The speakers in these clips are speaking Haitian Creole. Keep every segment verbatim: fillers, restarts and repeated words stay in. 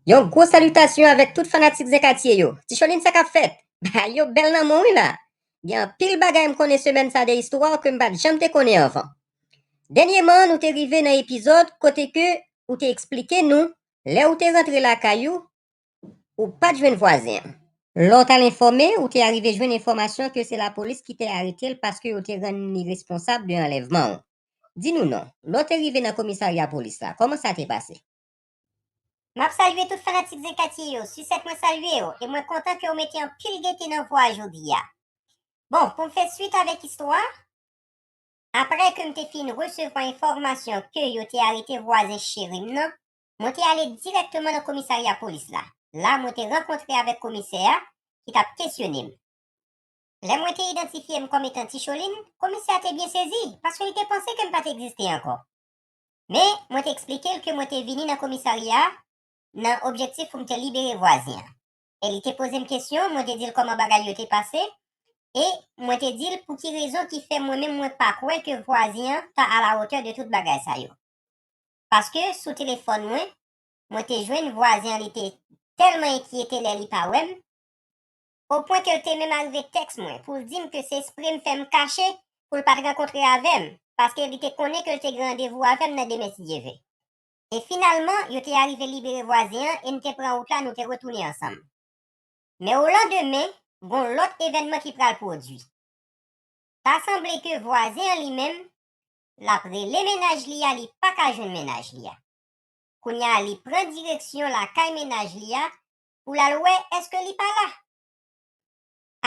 Yon gwo salitasyon avèk tout fanatik Zen Katye yo. Ti Cholin, sa k ap fèt? Bagay yo bèl nan men w wi la. Gen anpil bagay m konnen semèn sa de istwa ke m pa t janm te konnen anvan. Dènyèman, nou te rive nan epizòd kote ke ou te eksplike nou, lè ou te rantre lakay ou, ou pa t jwenn vwazen an. Lè w t al enfòme, ou te arive jwenn enfòmasyon ke se lapolis ki te arete l paske yo te rann li responsab de anlèvman w. Di nou non, lè w te rive nan komisarya polis la, kòman sa te pase? M ap salye tout fanatik Zen Katye yo, Sisèt mwen salye w, e mwen kontan ke w mete anpil gete nan vwa a jodi a. Bon, pou m fè swit avèk istwa a, apre ke m te fin resevwa enfòmasyon ke yo te arete vwazen cheri m nan, mwen te ale dirèkteman nan komisarya polis la. La, mwen te rankontre avèk komisè a, ki t ap kesyone m. Lè mwen te idantifye m kòm etan Ti Cholin, komisè a te byen sezi, paske li te panse ke m pa t egziste ankò. Men, mwen te eksplike l ke mwen te vini nan komisarya a nan objektif pou m te libere vwazen an. E li te poze m kesyon, mwen te di l kòman bagay yo te pase, e mwen te di l pou ki rezon ki fè mwen menm mwen pa kwè ke vwazen an ta à la hauteur de tout bagay sa yo. Paske sou telefòn mwen, mwen te jwenn vwazen an, li te tèlman enkyete lè li pa wè m, o pwen ke l te menm arive tèks mwen pou l di m ke se espre m fè m kache pou l pa t rankontre avè m, paske li te konnen ke l te gen randevou avè m nan demen si Dye ve. E finalman, yo te arive libere vwazen an e n te pran wout la, nou te retounen ansanm. Men o landemen, gon lòt evènman ki pral pwodui. Ta sanble ke vwazen an li menm, l ap rele mennaj li a, li pa ka jwenn mennaj li a. Kounye a, li pran direksyon lakay mennaj li a pou l al wè èske li pa la.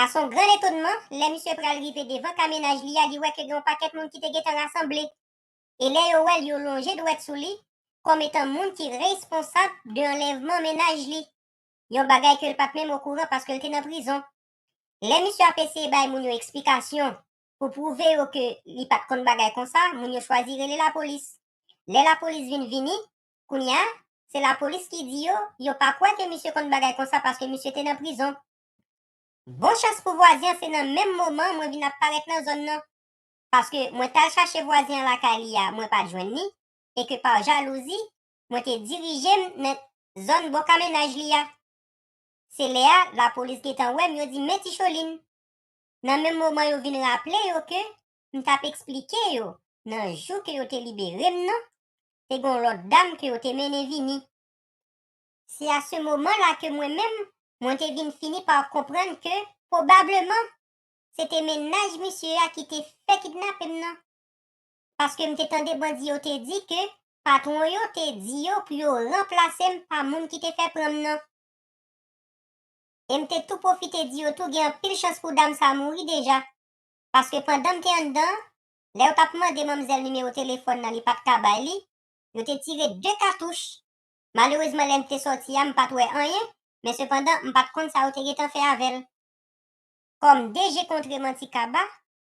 A son gran etonman, lè misye pral rive devan kay mennaj li a, li wè ke gen yon pakèt moun ki te gentan rasanble. E lè yo wè l, yo lonje dwèt sou li, kòm etan moun ki responsab de anlèvman mennaj li. Yon bagay ke l pa t menm okouran paske l te nan prizon. Lè misye ap eseye bay moun yo eksplikasyon pou pwouve yo ke li pa t konn bagay konsa, moun yo chwazi rele lapolis. Lè lapolis vin vini, kounye a, se lapolis ki di yo, yo pa kwè ke misye konn bagay konsa paske misye te nan prizon. Bon chans pou vwazen an, se nan menm moman mwen vin ap parèt nan zòn nan. Paske mwen t al chache vwazen an lakay li a, mwen pa t jwenn li, e ke pa jalouzi, mwen te dirije m nan zòn bò kay mennaj li a. Se lè a, lapolis gentan wè m, yo di, "Men Ti Cholin." Nan menm moman yo vin raple yo ke m t ap eksplike yo, nan jou ke yo te libere m nan, te gen yon lòt dam ke yo te mennen vini. Se a se moman la ke mwen menm, mwen te vin fini pa konprann ke, pwobableman, se te mennaj misye a ki te fè kidnape m nan. Paske m te tande bandi yo te di ke patwon yo te di yo pou yo ranplase m pa moun ki te fè pran m nan. E m te tou pwofite di yo tou gen anpil chans pou dam sa a mouri deja. Paske pandan m te anndan, lè yo t ap mande manmzèl nimewo telefòn nan, li pa t ka bay li, yo te tire de katouch. Malerezman, lè m te sòti a, m pa t wè anyen, men sepandan, m pa t konn sa yo te gentan fè avè l. Kòm de je kontre manti kaba,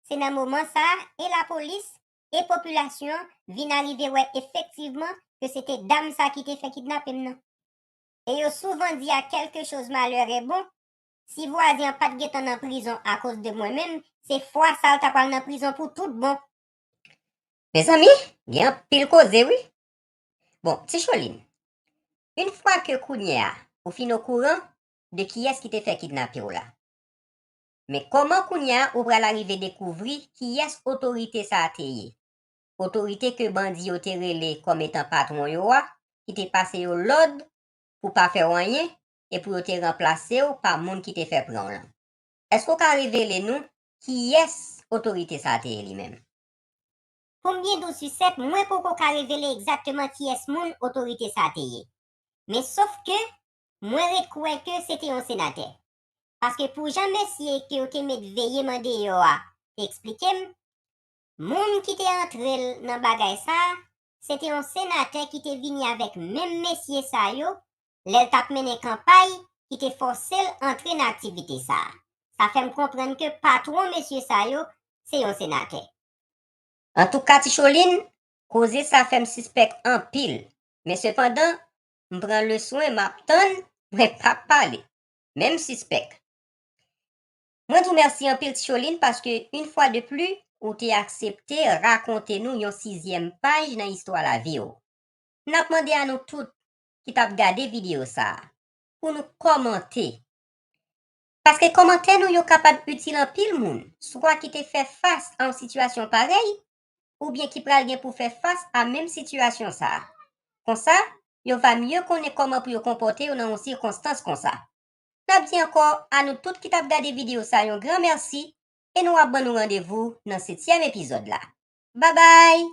se nan moman sa a, e lapolis, e popilasyon an vin arive wè efektivman ke se te dam sa ki te fè kidnape m nan. E yo souvan di a quelque chose malheur est bon, si vwazen an pa t gentan nan prizon akoz de mwen menm, se fwa sa a l ta pral nan prizon pou tout bon. Mezanmi, gen anpil koze wi. Bon, Ti Cholin, yon fwa ke kounye a ou fin okouran de kiyès ki te fè kidnape w la, men kòman kounye a ou pral arive dekouvri kiyès otorite sa a te ye? Otorite ke bandi yo te rele kòm etan patwon yo a, ki te pase yo lòd pou pa fè w anyen e pou yo te ranplase w pa moun ki te fè pran w lan. Èske w ka revele nou kiyès otorite sa a te ye li menm? Pou m byen di w Sisèt, mwen poko ka revele egzakteman kiyès moun otorite sa a te ye. Men sof ke mwen ret kwè ke se te yon senatè. Paske pou jan mesye ke yo te met veye m andeyò a te eksplike m, moun ki te antre l nan bagay sa a, se te yon senatè ki te vini avèk menm mesye sa yo, lè l t ap mennen kanpay ki te fòse l antre nan aktivite sa a. Sa fè m konprann ke patwon mesye sa yo, se yon senatè. Antouka, Ti Cholin, koze sa fè m sispèk anpil. Men sepandan, m pran leswen, m ap tann, mwen p ap pale. Men m sispèk. Mwen di w mèsi anpil, Ti Cholin, paske, yon fwa de pli, ou te aksepte rakonte nou yon sizyèm paj nan istwa lavi w. N ap mande a nou tout, ki t ap gade videyo sa a pou nou kòmante. Paske kòmantè nou yo kapab itil anpil moun, swa ki te fè fas a yon sitiyasyon parèy, oubyen ki pral gen pou fè fas a menm sitiyasyon sa a. Konsa, yo va mye konnen kòman pou yo konpòte yo nan yon sikonstans konsa. N ap di ankò a nou tout ki t ap gade videyo sa a yon gran mèsi e nou ap ban nou randevou nan setyèm epizòd la. Babay!